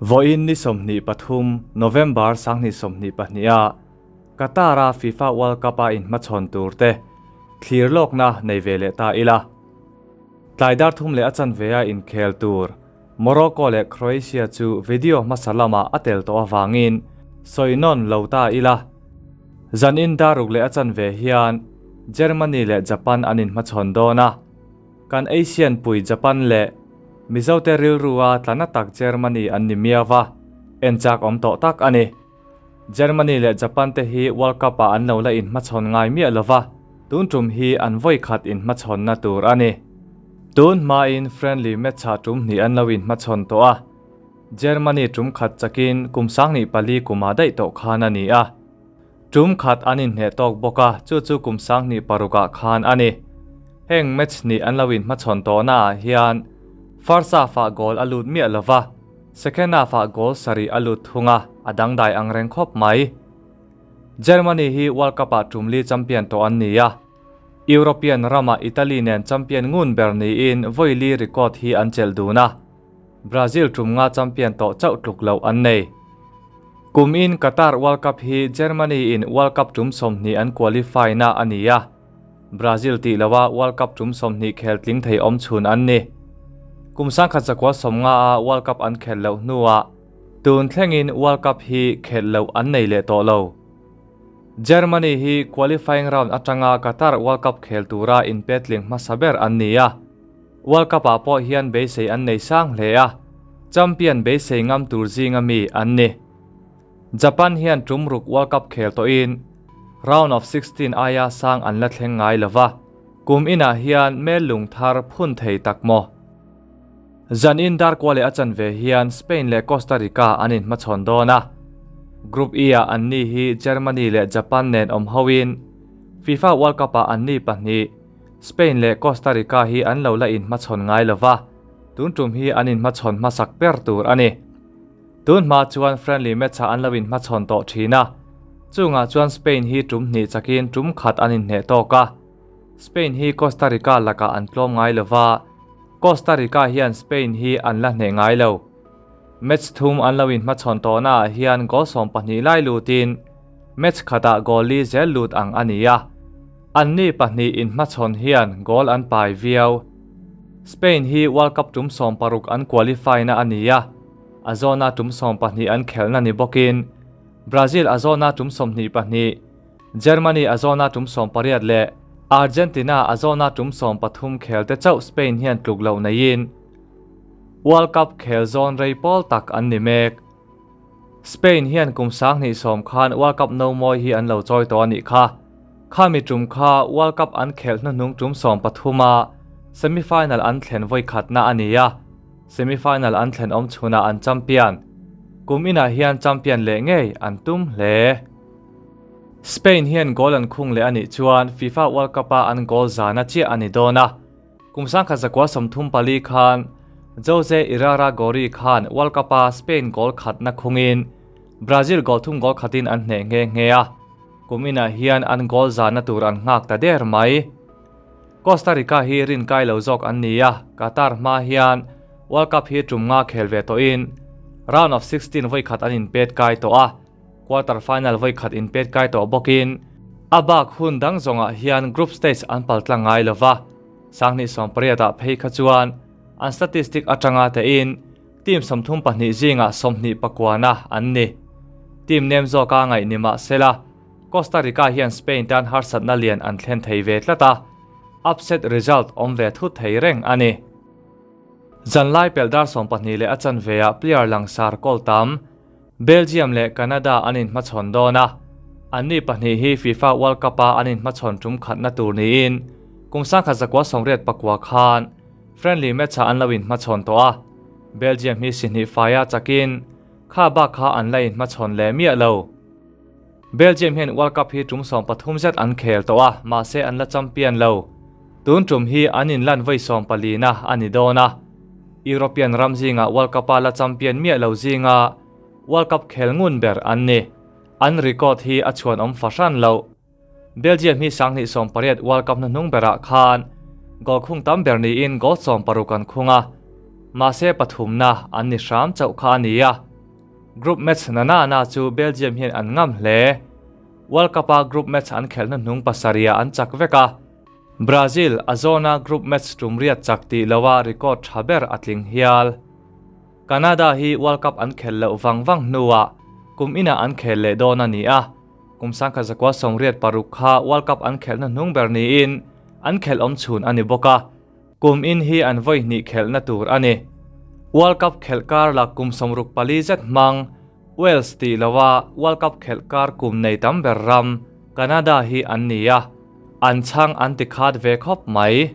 Vawiin ni 23 November 2022 a Qatar-a FIFA World Cup-a inhmachhawn turte thlir lawkna nei ve leh ta ila. Tlai dar thum leh a chanve a inkhel tur Morocco leh Croatia chu video hmasa lamah a tel tawh avangin sawi nawn lo ta ila. Zanin dar ruk leh a chanve hian Germany leh Japan an inhmachhawn dawn a. Kan Asian pui Japan leh Mizote rilrua tlana tak Germany an ni miau va, en chak awm tawh tak a ni. Germany leh Japan te hi World Cup ah an lo la inhmachhawn ngai miah lo va, tun tum hi an vawi khat inhmachhawnna tur a ni. Tun hmain friendly match ah tum hnih an lo inhmachhawn tawh a, Germany tum khat chakin kum 2004 kumah daih tawh khan a ni a. Tum khat an inhneh tawk bawk a, chu chu kum 2006 ah khan a ni. Heng match hnih an lo inhmachhawn tawhna ah hian first half ah goal a lut miah lo va, Second half-ah goal sarih a lut thung a, a dangdai ang reng khawp mai. Germany hi World Cup-ah tum li champion tawh an ni a, European ramah Italy nen champion ngun ber niin vawi li record hi an chelh dun a, Brazil tum nga champion tawh chauh tluk loh an nei. Kum in Qatar World Cup hi Germany in World Cup tum 20 an qualify na a ni a, Brazil tih loha World Cup tum 20 khel tling thei awm chhun an ni. Kum 1950 a World Cup an khelh loh hnuah tun thlengin World Cup hi khelh loh an nei leh tawh lo. Germany hi qualifying round atanga Qatar World Cup khel tura inpetling hmasa ber an ni a. World Cup ah pawh hian beisei an nei sang hle a, champion beisei ngam tur zinga mi an ni. Japan hian tum ruk World Cup khel tawhin round of 16 aia sang an la thleng ngai lova, kum inah hian mel lung thar phun thei tak maw? Zanin dar kual leh a chanve hian Spain leh Costa Rica an inhmachhawn dawn a, Group E ah anni hi Germany leh Japan nen awm hoin FIFA World Cup ah anni pahnih Spain leh Costa Rica hi an lo la inhmachhawn ngai lova, tun tum hi an inhmachhawn hmasak ber tur a ni. Tun hma chuan friendly match ah an lo inhmachhawn tawh thin a, chungah chuan Spain hi tum hnih chakin tum khat an inhneh tawk a. Spain hi Costa Rica lakah an tlawm ngai lova, Costa Rica hian Spain hi an la hneh ngai lo. Match thum an lo inhmachhawn tawhna ah hian goal 12 lai lutin match khatah goal li zel lut ang a ni a. Anni pahnih inhmachhawn hian goal an pai viau. Spain hi World Cup tum 60 an qualify na a ni a, a zawna tum 12 an khelhna ni bawkin Brazil a zawna tum 22, Germany a zawna tum 18 leh Argentina a zawna tum 13 khel te chauh Spain hian tluk loh neiin World Cup khel zawn rei pawl tak an ni mek. Spain hian kum 2010 khan World Cup no mawi hi an lo chawi tawh a nih kha. Khami tum kha World Cup an khelh hnuhnung tum 13 a semi-final an thlen vawi khatna a ni a, semi-final an thlen awm chhunah an champion. Kum inah hian champion leh ngei an tum hle. Spain hian goal an khung leh a nih chuan FIFA World Cup a an goal zana chiah a ni dawn a. Kum 1934 khan Jose Irarragorri khan World Cup a Spain goal khatna khungin Brazil goal thum goal khatin an hneh nghe nghe a. Kum inah hian an goal zana tur an nghak ta der mai. Costa Rica hi rin kai lo zawk an ni a, Qatar hma hian World Cup hi tum nga khel ve tawhin round of 16 vawi khat an inpet kai tawh a, quarter final vawi khat inpet kai tawh bawkin a bak hun dang zawngah hian group stage an paltlang ngai lova, 2018 ah phei kha chuan an statistic atanga tein team 32 zingah 29 an ni. Team nem zawka ngaih ni mah sela, Costa Rica hian Spain tan harsatna lian an thlen thei ve tlat a, upset result awm ve thut thei reng a ni. Zanlai pel dar 12 leh a chanve ah player langsar kawl tam Belgium leh Canada an inhmachhawn dawn a, anni pahnih hi FIFA World Cup a an inhmachhawn tum khatna tur niin kum 1989 khan friendly match ah an lo inhmachhawn tawh a, Belgium hi si hnih faia chakin kha bak kha an la inhmachhawn leh miah lo. Belgium hian World Cup hi tum 13 zet an khel tawh a, mahse an la champion lo. Tun tum hi an inlan vawi 14 na a ni dawn a. European ram zinga World Cup a la champion miah lo zinga World Cup khel ngun ber an ni. An record hi a chhuan awm fahran lo. Belgium hi 2018 World Cup hnuhnung berah khan goal khung tam ber niin goal 60 an khung a, mahse pathumna an ni hram chauh kha a ni a. Group match na na na chu Belgium hian an ngam hle. World Cup-a group match an khelhna hnung pasarihah an chak vek a. Brazil a zawna group match tum riat chak tih loha record tha ber a tling hial. Canada hi World Cup an khelh loh vang vang hnuah kum inah an khel leh dawn a ni a, kum 1986 kha World Cup an khelhna hnung ber niin an khelh awm chhun a ni bawk a, kum in hi an vawi hnih khelhna tur a ni. World Cup khelh kar la kum 64 zet hmang Wales tih loha World Cup khelh kar kum nei tam ber ram Canada hi an ni a, an chhang an ti khat ve khawp mai.